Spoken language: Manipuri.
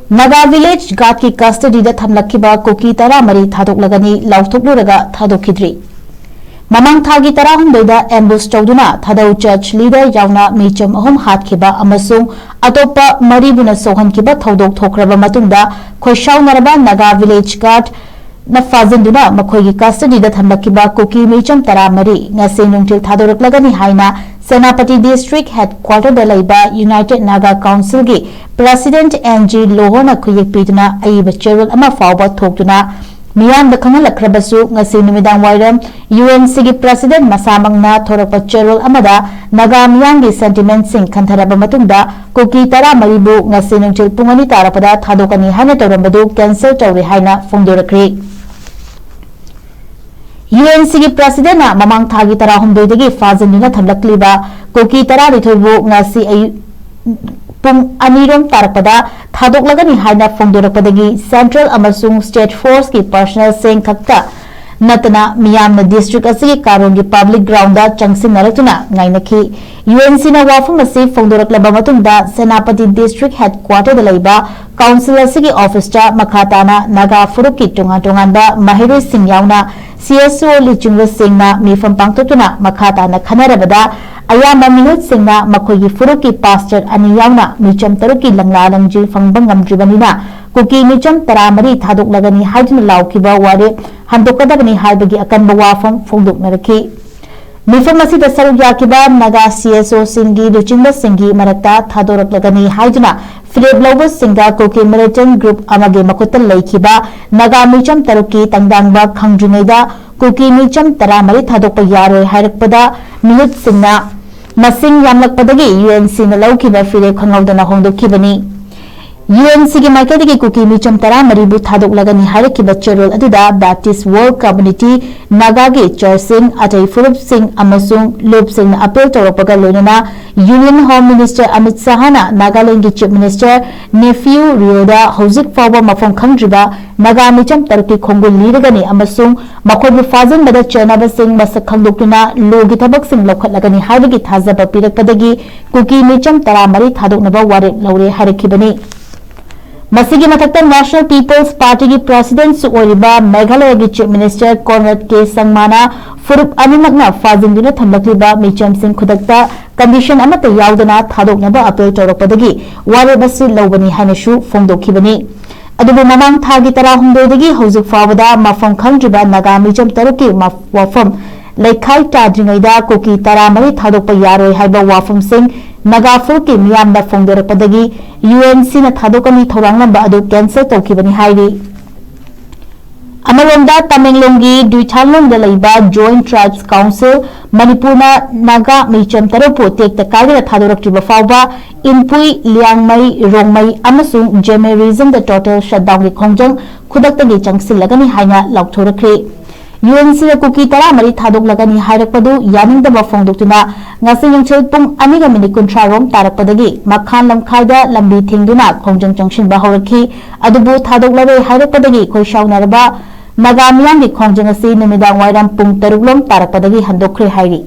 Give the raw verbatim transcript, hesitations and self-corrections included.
ꯅꯥꯒꯥ ꯚꯤꯂꯦꯖ ꯒꯥꯔꯗꯀꯤ ꯀꯁꯇꯗꯤꯗ ꯊꯝꯂꯛꯈꯤꯕ ꯀꯨꯀꯤ ꯇꯔꯥꯃꯔꯤ ꯊꯥꯗꯣꯛꯂꯒꯅꯤ ꯂꯥꯎꯊꯣꯛꯂꯨꯔꯒ ꯊꯥꯗꯣꯛꯈꯤꯗ꯭ꯔꯤ꯫ ꯃꯃꯥꯡ ꯊꯥꯒꯤ ꯇꯔꯥꯍꯨꯝꯗꯣꯏꯗ ꯑꯦꯝꯕꯨꯁ ꯇꯧꯗꯨꯅ ꯊꯥꯗꯧ ꯆꯔꯆ ꯂꯤꯗꯔ ꯌꯥꯎꯅ ꯃꯤꯆꯝ ꯑꯍꯨꯝ ꯍꯥꯠꯈꯤꯕ ꯑꯃꯁꯨꯡ ꯑꯇꯣꯞꯄ ꯃꯔꯤꯕꯨꯅ ꯁꯣꯛꯍꯟꯈꯤꯕ ꯊꯧꯗꯣꯛ ꯊꯣꯛꯈ꯭ꯔꯕ ꯃꯇꯨꯡꯗ ꯈꯣꯏꯁꯥꯎꯅꯔꯕ ꯅꯥꯒꯥ ꯚꯤꯂꯦꯖ ꯒꯥꯔꯗ ꯅ ꯐꯥꯖꯤꯟꯗꯨꯅ ꯃꯈꯣꯏꯒꯤ ꯀꯁꯇꯗꯤꯗ ꯊꯝꯂꯛꯈꯤꯕ ꯀꯨꯀꯤ ꯃꯤꯆꯝ ꯇꯔꯥꯃꯔꯤ ꯉꯁꯤ ꯅꯨꯡꯊꯤꯜ ꯊꯥꯗꯣꯔꯛꯂꯒꯅꯤ ꯍꯥꯏꯅ ꯁꯦꯅꯥꯄꯇꯤ ꯗꯤꯁꯇ꯭ꯔꯤꯛ ꯍꯦꯗꯀ꯭ꯋꯥꯇꯔꯗ ꯂꯩꯕ ꯌꯨꯅꯥꯏꯇꯦꯗ ꯅꯥꯒꯥ ꯀꯥꯎꯟꯁꯤꯜꯒꯤ ꯄ꯭ꯔꯦꯁꯤꯗꯦꯟꯠ ꯑꯦꯟ ꯖꯤ ꯂꯣꯍꯣꯅ ꯈꯨꯌꯦꯛ ꯄꯤꯗꯨꯅ ꯑꯏꯕ ꯆꯦꯔꯣꯜ ꯑꯃ ꯐꯥꯎꯕ ꯊꯣꯛꯇꯨꯅ ꯃꯤꯌꯥꯝꯗ ꯈꯪꯍꯜꯂꯛꯈ꯭ꯔꯕꯁꯨ, ꯉꯁꯤ ꯅꯨꯃꯤꯗꯥꯡ ꯋꯥꯏꯔꯝ ꯌꯨ ꯑꯦꯟ ꯁꯤꯒꯤ ꯄ꯭ꯔꯦꯁꯤꯗꯦꯟꯠ ꯃꯁꯥꯃꯛꯅ ꯊꯣꯔꯛꯄ ꯆꯦꯔꯣꯜ ꯑꯃꯗ ꯅꯥꯒꯥ ꯃꯤꯌꯥꯝꯒꯤ ꯁꯦꯟꯇꯤꯃꯦꯟꯠꯁꯤꯡ ꯈꯟꯊꯔꯕ ꯃꯇꯨꯡꯗ ꯀꯨꯀꯤ ꯇꯔꯥꯃꯔꯤꯕꯨ ꯉꯁꯤ ꯅꯨꯡꯊꯤꯜ ꯄꯨꯡ ꯑꯅꯤ ꯇꯥꯔꯛꯄꯗ ꯊꯥꯗꯣꯛꯀꯅꯤ ꯍꯥꯏꯅ ꯇꯧꯔꯝꯕꯗꯨ ꯀꯦꯟꯁꯦꯜ ꯇꯧꯔꯦ ꯍꯥꯏꯅ ꯐꯣꯡꯗꯣꯔꯛꯈ꯭ꯔꯦ꯫ ꯌꯨ ꯑꯦꯟ ꯁꯤꯒꯤ ꯄ꯭ꯔꯦꯁꯤꯗꯦꯟꯠꯅ ꯃꯃꯥꯡ ꯊꯥꯒꯤ ꯇꯔꯥꯍꯨꯝꯗꯣꯏꯗꯒꯤ ꯐꯥꯖꯤꯟꯗꯨꯅ ꯊꯝꯂꯛꯂꯤꯕ ꯀꯨꯀꯤ ꯇꯔꯥꯅꯤꯊꯣꯏꯕꯨ ꯉꯁꯤ ꯑꯌꯨꯛ ꯄꯨꯡ ꯑꯅꯤꯔꯣꯝ ꯇꯥꯔꯛꯄꯗ ꯊꯥꯗꯣꯛꯂꯒꯅꯤ ꯍꯥꯏꯅ ꯐꯣꯡꯗꯣꯔꯛꯄꯗꯒꯤ ꯁꯦꯟꯇ꯭ꯔꯦꯜ ꯑꯃꯁꯨꯡ ꯁ꯭ꯇꯦꯠ ꯐꯣꯔꯁꯀꯤ ꯄꯔꯁꯅꯦꯜꯁꯤꯡ ꯈꯛꯇ ꯅꯠꯇꯅ ꯃꯤꯌꯥꯝꯅ ꯗꯤꯁꯇ꯭ꯔꯤꯛ ꯑꯁꯤꯒꯤ ꯀꯥꯔꯣꯡꯒꯤ ꯄꯕ꯭ꯂꯤꯛ ꯒ꯭ꯔꯥꯎꯟꯗ ꯆꯪꯁꯤꯟꯅꯔꯛꯇꯨꯅ ꯉꯥꯏꯅꯈꯤ꯫ ꯌꯨ ꯑꯦꯟ ꯁꯤꯅ ꯋꯥꯐꯝ ꯑꯁꯤ ꯐꯣꯡꯗꯣꯔꯛꯂꯕ ꯃꯇꯨꯡꯗ ꯁꯦꯅꯥꯄꯇꯤ ꯗꯤꯁꯇ꯭ꯔꯤꯛ ꯍꯦꯗꯀ꯭ꯋꯥꯇꯔꯗ ꯂꯩꯕ ꯀꯥꯎꯟꯁꯤꯜ ꯑꯁꯤꯒꯤ ꯑꯣꯐꯤꯁꯇ ꯃꯈꯥ ꯇꯥꯅ ꯅꯥꯒꯥ ꯐꯨꯔꯨꯞꯀꯤ ꯇꯣꯉꯥꯟ ꯇꯣꯉꯥꯟꯕ ꯃꯍꯩꯔꯣꯏꯁꯤꯡ ꯌꯥꯎꯅ ꯁꯤ ꯑꯦꯁ ꯑꯣ ꯂꯨꯆꯤꯡꯕꯁꯤꯡꯅ ꯃꯤꯐꯝ ꯄꯥꯡꯊꯣꯛꯇꯨꯅ ꯃꯈꯥ ꯇꯥꯅ ꯈꯟꯅꯔꯕꯗ ꯑꯌꯥꯝꯕ ꯃꯤꯍꯨꯠꯁꯤꯡꯅ ꯃꯈꯣꯏꯒꯤ ꯐꯨꯔꯨꯞꯀꯤ ꯄꯥꯁꯇꯔ ꯑꯅꯤ ꯌꯥꯎꯅ ꯃꯤꯆꯝ ꯇꯔꯨꯛꯀꯤ ꯂꯪꯂꯥ ꯂꯪꯖꯤꯜ ꯐꯪꯕ ꯉꯝꯗ꯭ꯔꯤꯕꯅꯤꯅ ꯀꯨꯀꯤ ꯃꯤꯆꯝ ꯇꯔꯥꯃꯔꯤ ꯊꯥꯗꯣꯛꯂꯒꯅꯤ ꯍꯥꯏꯗꯨꯅ ꯂꯥꯎꯈꯤꯕ ꯋꯥꯔꯦꯞ ꯍꯟꯗꯣꯛꯀꯗꯕꯅꯤ ꯍꯥꯏꯕꯒꯤ ꯑꯀꯟꯕ ꯋꯥꯐꯝ ꯐꯣꯡꯗꯣꯛꯅꯔꯛꯈꯤ꯫ ꯃꯤꯐꯝ ꯑꯁꯤꯗ ꯁꯔꯨꯛ ꯌꯥꯈꯤꯕ ꯅꯥꯒꯥ ꯁꯤ ꯑꯦꯁ ꯑꯣꯁꯤꯡꯒꯤ ꯂꯨꯆꯤꯡꯕꯁꯤꯡꯒꯤ ꯃꯔꯛꯇ ꯊꯥꯗꯣꯔꯛꯂꯒꯅꯤ ꯍꯥꯏꯗꯨꯅ ꯐꯤꯔꯦꯞ ꯂꯧꯕꯁꯤꯡꯒ ꯀꯨꯀꯤ ꯃꯤꯂꯤꯇꯦꯟꯠ ꯒ꯭ꯔꯨꯞ ꯑꯃꯒꯤ ꯃꯈꯨꯠꯇ ꯂꯩꯈꯤꯕ ꯅꯥꯒꯥ ꯃꯤꯆꯝ ꯇꯔꯨꯛꯀꯤ ꯇꯪꯗꯥꯡꯕ ꯈꯪꯗ꯭ꯔꯤꯉꯩꯗ ꯀꯨꯀꯤ ꯃꯤꯆꯝ ꯇꯔꯥꯃꯔꯤ ꯊꯥꯗꯣꯛꯄ ꯌꯥꯔꯣꯏ ꯍꯥꯏꯔꯛꯄꯗ ꯃꯤꯍꯨꯠꯁꯤꯡꯅ ꯃꯁꯤꯡ ꯌꯥꯝꯂꯛꯄꯗꯒꯤ ꯌꯨ ꯑꯦꯟ ꯁꯤꯅ ꯂꯧꯈꯤꯕ ꯐꯤꯔꯦꯞ ꯈꯪꯍꯧꯗꯅ ꯍꯣꯡꯗꯣꯛꯈꯤꯕꯅꯤ꯫ ꯌꯨ ꯑꯦꯟ ꯁꯤꯒꯤ ꯃꯥꯏꯀꯩꯗꯒꯤ ꯀꯨꯀꯤ ꯃꯤꯆꯝ ꯇꯔꯥꯃꯔꯤꯕꯨ ꯊꯥꯗꯣꯛꯂꯒꯅꯤ ꯍꯥꯏꯔꯛꯈꯤꯕ ꯆꯦꯔꯣꯜ ꯑꯗꯨꯗ ꯕꯦꯞꯇꯤꯁ ꯋꯥꯔꯜꯗ ꯀꯝꯃ꯭ꯌꯨꯅꯤꯇꯤ, ꯅꯥꯒꯥꯒꯤ ꯆꯔꯆꯁꯤꯡ, ꯑꯇꯩ ꯐꯨꯔꯨꯞꯁꯤꯡ ꯑꯃꯁꯨꯡ ꯂꯨꯞꯁꯤꯡꯅ ꯑꯄꯤꯜ ꯇꯧꯔꯛꯄꯒ ꯂꯣꯏꯅꯅ ꯌꯨꯅꯤꯌꯟ ꯍꯣꯝ ꯃꯤꯅꯤꯁꯇꯔ ꯑꯃꯤꯠ ꯁꯥꯍꯅ ꯅꯥꯒꯥꯂꯦꯟꯗꯒꯤ ꯆꯤꯐ ꯃꯤꯅꯤꯁꯇꯔ ꯅꯦꯐꯤꯌꯨ ꯔꯤꯑꯣꯗ ꯍꯧꯖꯤꯛ ꯐꯥꯎꯕ ꯃꯐꯝ ꯈꯪꯗ꯭ꯔꯤꯕ ꯅꯥꯒꯥ ꯃꯤꯆꯝ ꯇꯔꯨꯛꯀꯤ ꯈꯣꯡꯒꯨꯜ ꯂꯤꯔꯒꯅꯤ ꯑꯃꯁꯨꯡ ꯃꯈꯣꯏꯕꯨ ꯐꯥꯖꯤꯟꯕꯗ ꯆꯦꯟꯅꯕꯁꯤꯡ ꯃꯁꯛ ꯈꯪꯗꯣꯛꯇꯨꯅ ꯂꯣꯒꯤ ꯊꯕꯛꯁꯤꯡ ꯂꯧꯈꯠꯂꯒꯅꯤ ꯍꯥꯏꯕꯒꯤ ꯊꯥꯖꯕ ꯄꯤꯔꯛꯄꯗꯒꯤ ꯀꯨꯀꯤ ꯃꯤꯆꯝ ꯇꯔꯥꯃꯔꯤ ꯊꯥꯗꯣꯛꯅꯕ ꯋꯥꯔꯦꯞ ꯂꯧꯔꯦ ꯍꯥꯏꯔꯛꯈꯤꯕꯅꯤ꯫ ꯃꯁꯤꯒꯤ ꯃꯊꯛꯇ National People's Partyꯒꯤ Presidentꯁꯨ ꯑꯣꯏꯔꯤꯕ ꯃꯦꯘꯥꯂꯌꯒꯤ Chief Minister Conrad K Sangmana ꯐꯨꯔꯨꯞ ꯑꯅꯤꯃꯛꯅ ꯐꯥꯖꯤꯟꯗꯨꯅ ꯊꯝꯂꯛꯂꯤꯕ ꯃꯤꯆꯝꯁꯤꯡ ꯈꯨꯗꯛꯇ condition ꯑꯃꯠꯇ ꯌꯥꯎꯗꯅ ꯊꯥꯗꯣꯛꯅꯕ appeal ꯇꯧꯔꯛꯄꯗꯒꯤ ꯋꯥꯔꯦꯞ ꯑꯁꯤ ꯂꯧꯕꯅꯤ ꯍꯥꯏꯅꯁꯨ ꯐꯣꯡꯗꯣꯛꯈꯤꯕꯅꯤ꯫ ꯑꯗꯨꯕꯨ ꯃꯃꯥꯡ ꯊꯥꯒꯤ ꯇꯔꯥꯍꯨꯝꯗꯣꯏꯗꯒꯤ ꯍꯧꯖꯤꯛ ꯐꯥꯎꯕꯗ ꯃꯐꯝ ꯈꯪꯗ꯭ꯔꯤꯕ ꯅꯥꯒꯥ ꯃꯤꯆꯝ ꯇꯔꯨꯛꯀꯤ ꯃ-, ꯋꯥꯐꯝ ꯂꯩꯈꯥꯏ ꯇꯥꯗ꯭ꯔꯤꯉꯩꯗ ꯀꯨꯀꯤ ꯇꯔꯥꯃꯔꯤ ꯊꯥꯗꯣꯛꯄ ꯌꯥꯔꯣꯏ ꯍꯥꯏꯕ ꯋꯥꯐꯝꯁꯤꯡ ꯅꯥꯒꯥ ꯐꯨꯔꯨꯞꯀꯤ ꯃꯤꯌꯥꯝꯅ ꯐꯣꯡꯗꯣꯔꯛꯄꯗꯒꯤ UNCꯅ ꯊꯥꯗꯣꯛꯀꯅꯤ ꯊꯧꯔꯥꯡꯂꯝꯕ ꯑꯗꯨ cancel ꯇꯧꯈꯤꯕꯅꯤ ꯍꯥꯏꯔꯤ꯫ ꯑꯃꯔꯣꯝꯗ ꯇꯃꯦꯡꯂꯣꯡꯒꯤ ꯗꯨꯏꯊꯥꯡꯂꯣꯡꯗ ꯂꯩꯕ Joint Tribes Council ꯃꯅꯤꯄꯨꯔꯅ ꯅꯥꯒꯥ ꯃꯤꯆꯝ ꯇꯔꯨꯛꯄꯨ ꯇꯦꯛꯇ ꯀꯥꯏꯗꯅ ꯊꯥꯗꯣꯔꯛꯇ꯭ꯔꯤꯕ ꯐꯥꯎꯕ ꯏꯟꯄꯨꯏ, ꯂꯤꯌꯥꯡꯃꯩ, ꯔꯣꯡꯃꯩ ꯑꯃꯁꯨꯡ ꯖꯦꯃꯦ regionꯗ total shutdownꯒꯤ ꯈꯣꯡꯖꯪ ꯈꯨꯗꯛꯇꯒꯤ ꯆꯪꯁꯤꯜꯂꯒꯅꯤ ꯍꯥꯏꯅ ꯂꯥꯎꯊꯣꯔꯛꯈ꯭ꯔꯦ꯫ UNCꯅ ꯀꯨꯀꯤ ꯇꯔꯥꯃꯔꯤ ꯊꯥꯗꯣꯛꯂꯒꯅꯤ ꯍꯥꯏꯔꯛꯄꯗꯨ ꯌꯥꯅꯤꯡꯗꯕ ꯐꯣꯡꯗꯣꯛꯇꯨꯅ ꯉꯁꯤ ꯅꯨꯡꯊꯤꯜ ꯄꯨꯡ ꯑꯅꯤꯒ minute ꯀꯨꯟꯊ꯭ꯔꯥ ꯔꯣꯝ ꯇꯥꯔꯛꯄꯗꯒꯤ ꯃꯈꯥꯟ ꯂꯝꯈꯥꯏꯗ ꯂꯝꯕꯤ ꯊꯤꯡꯗꯨꯅ ꯈꯣꯡꯖꯪ ꯆꯪꯁꯤꯟꯕ ꯍꯧꯔꯛꯈꯤ꯫ ꯑꯗꯨꯕꯨ ꯊꯥꯗꯣꯛꯂꯔꯣꯏ ꯍꯥꯏꯔꯛꯄꯗꯒꯤ ꯈꯣꯏꯁꯥꯎꯅꯔꯕ ꯅꯥꯒꯥ ꯃꯤꯌꯥꯝꯒꯤ ꯈꯣꯡꯖꯪ ꯑꯁꯤ ꯅꯨꯃꯤꯗꯥꯡ ꯋꯥꯏꯔꯝ ꯄꯨꯡ ꯇꯔꯨꯛ ꯂꯣꯝ ꯇꯥꯔꯛꯄꯗꯒꯤ ꯍꯟꯗꯣꯛꯈ꯭ꯔꯦ ꯍꯥꯏꯔꯤ꯫